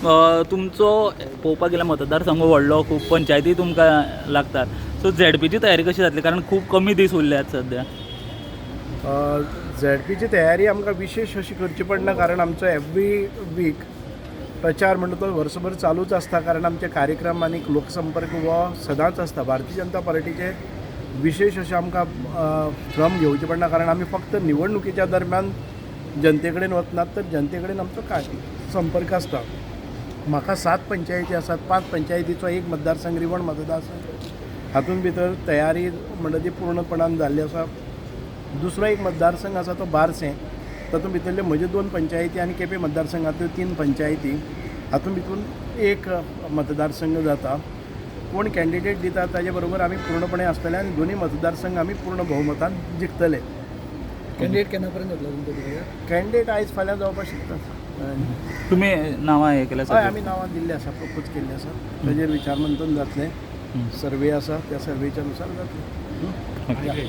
तुमचो पळोवपाक गेल्यार मतदारसंघ व्हडलो, खूब पंचायती तुमकां लागतात. सो झेडपीची तयारी कशी जातली, कारण खूब कमी दीस उरल्यात सद्या? झेडपीची तयारी आमकां विशेश अशी करची पडना, कारण आमचो एवरी वीक प्रचार म्हणटा तो वर्सभर चालूच आसता, कारण आमचे कार्यक्रम आनी लोकसंपर्क हो सदांच आसता. भारतीय जनता पार्टीचे विशेश अशें आमकां श्रम घेवचे पडना, कारण आमी फक्त निवडणुकीच्या दरम्यान जनते कडेन वचनात, तर जनते कडेन आमचो काय संपर्क आसता. म्हाका सात पंचायती आसात, पांच पंचायतीचो एक मतदारसंघ रिवण मतदारसंघ, हातूंत भितर तयारी म्हणटा ती पूर्णपणान जाल्ली आसा. दुसरो एक मतदारसंघ आसा तो बारसें, तातूंत भितरल्यो म्हज्यो दोन पंचायती आनी केपें मतदारसंघांतल्यो तीन पंचायती, हातूंत भितून एक मतदारसंघ जाता. कोण कॅन्डिडेट दिता ताजे बरोबर आमी पूर्णपणे आसतले आनी दोनूय मतदारसंघ आमी पूर्ण बहुमतान जिखतले. कॅन्डिडेट केन्ना पर्यंत जातलो तुमचो डिक्लेअर? कॅन्डिडेट आयज फाल्यां जावपाक शकतात. तुमी नांवां हें केल्या हय. सगळीं? आमी नांवां दिल्लीं आसा, प्रपोज केल्लीं आसा, ताजेर विचार मंथन जातलें. सर्वे आसा, त्या सर्वेच्या नुसार जातलें. ओके.